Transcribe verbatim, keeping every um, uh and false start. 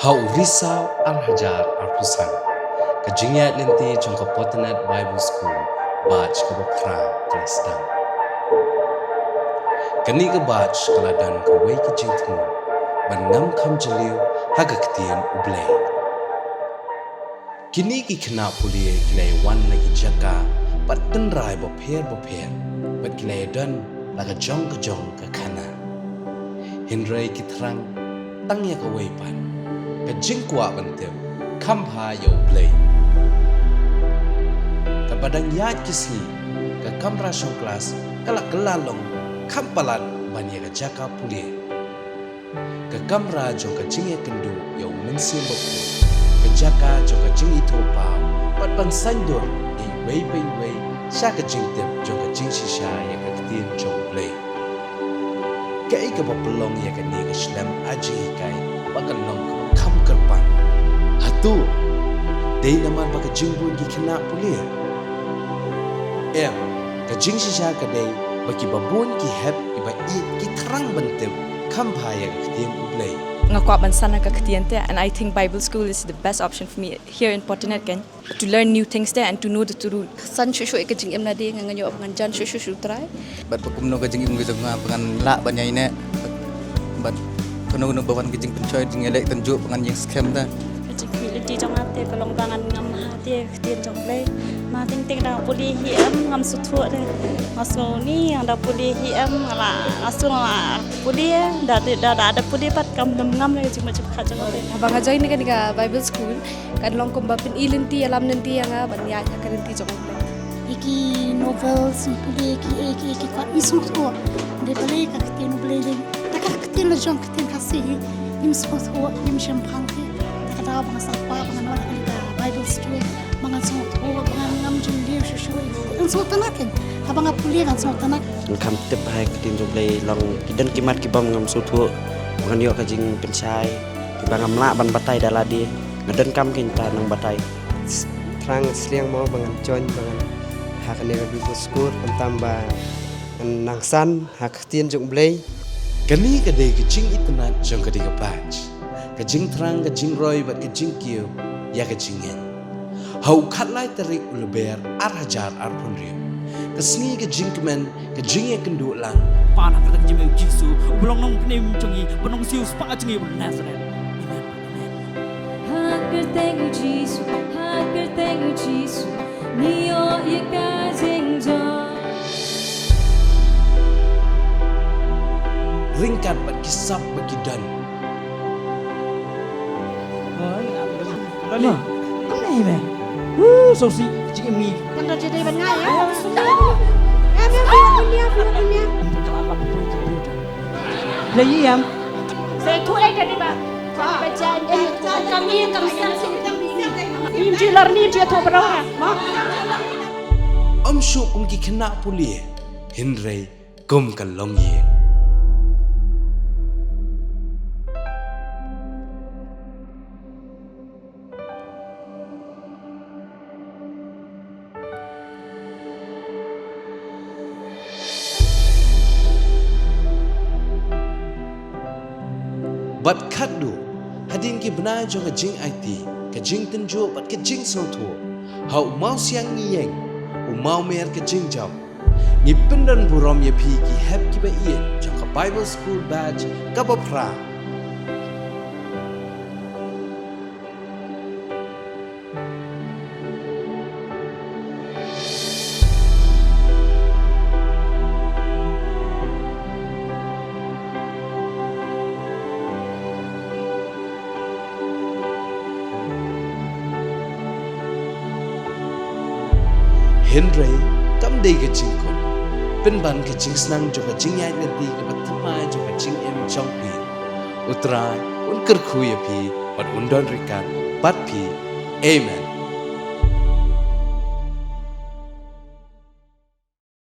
Ha u Risaw ar hajar arphew san, ka jingïaid lynti jong ka Potanet Bible School, batch kaba phra ka la sdang. Kane ka batch ka la don kawei ka jingthmu ban ngam kham jylliew ha ka ktien U Blei. Kine ki khynnah pule ki la wan na ki jaka bad tynrai bapher bapher, bad ki la don la ka jong ka jong ka khana. Hynrei ki thrang tang ïa kawei pat, ka jingkwah ban tip kham bha ïa U Blei. Katba dang ïaid ki sngi, ka kamra shong klas ka la kylla long kham palat ban ïa ka jaka pule. Ka kamra jong ka jingïakynduh ïa U Mynsiem Bakhuid, ka jaka jong ka jingithuhpaw, bad ban saiñdur ïa iwei pa iwei sha ka jingtip jong ka jingshisha ïa ka ktien jong U Blei. Kaei kaba pynlong ïa kane ka shlem jinghikai ba kan long kaba kham kyrpang? Hato dei namar ba ka jingbun ki khynnah pule? Em, ka jingshisha ka dei ba kiba bun ki hep, kiba ïeit, ki thrang ban tip kham bha ïa ka ktien U Blei. Nga kwah ban san ha ka ktien te, and I think Bible school is the best option for me here in Potanet, kan, to learn new things there and to know the truth. San shuh shuh ïa ka jingim lade, nga, nga ïoh ba ngan jan shuh shuh sha U Trai. Bad ba kumno ka jingim ka jong nga ba ngan lah ban ïaineh, bad kano kano ba wan ka jingpynshoi, jingïaleh tynjuh ba ngan ïeng skhem da. Ka jingkhmih lynti jong nga te ka long ba ngan ngam bha te ka ktien jong U Blei. Nga teng teng da pule hi em ngam sngewthuh de. Nga sngew ni da pule hi em nga la, nga sngew nga la pule, da da da pule pat kam dum ngam le ka jingmut jingpyrkhat jong U Blei. Haba nga join kane ka Bible school, kan long kumba pyni lynti ïalam lynti ïa nga ban ïaid ha ka lynti jong U Blei. Ïa ki novels, ïa ki, ïa ki, ïa ki kwah ngi sngewthuh. Dei balei ka ktien U Blei dei, da ka ktien la jong, ka ktien Khasi hi, ngim sngewthuh, ngim shemphang hi. Te ka daw ba nga sa kwah ba ngan wan ha kane ka Bible school ba ngan sngewthuh, ba ngan ngam jylliew shuh shuh. Ngan sngewtynnat kein, haba nga pule ngan sngewtynnat. Ngan kham tip bha ïa ka ktien jong U Blei, long ki don ki mat kibym ngam sngewthuh, ba ngan ïoh ka jingpynshai, kiba ngam lah ban batai da lade. Nga donkam kein ta nang batai. Thrang sliang mo ba ngan join, ba ngan ha kane ka Bible school, khamtam ba ngan nang san ha ka ktien jong U Blei. Kane ka dei ka jingitynnat jong ka dei ka batch, ka jingthrang, ka jingroi bad ka jingkiew ïa ka jingngeit. Ha u khatlai tarik u Lber ar hajar arphew hynriew, ka sngi ka jingkmen, ka jingïakynduh lang. Pan ha ka kyrteng jong U Jisu, uba long nongpynim jong ngi, uba long Siew Spah jong ngi, uba Nasaret. Amen. Amen. Ha ka kyrteng U Jisu, ha ka kyrteng U Jisu, ngi ïoh ïa ka jingjop. Ryngkat bad ki sap bad ki don. Oi, oi. Oi, oi. Oi, oi. Woo, so si jingim ngi. Kan da jadei ban ngai, eh? Eh, biar, biar, biar, biar, biar. Lei ïam. Sa tu eh, kan ba. Ba jan, eh, kam ïa kam san. Nim ji lar nim ji tu berau, eh. Ym shu kum ki khynnah pule, hynrei kum ka longïing. Bad khadduh hadien ki bnai jong ka jingaiti, ka jingtynjuh bad ka jingsngewthuh, ha u mawsiang ngi ïeng, u mawmer ka jingjop. Ngi pyndon burom ïa phi ki hep kiba ïeit jong ka Bible School Batch kaba phra. Hynrei kam dei ka jingkut, pynban ka jingsneng jong ka jingïaid lynti kaba thymmai jong ka jingim jong phi. U Trai un kyrkhu ïa phi bad un don ryngkat bad phi. Amen.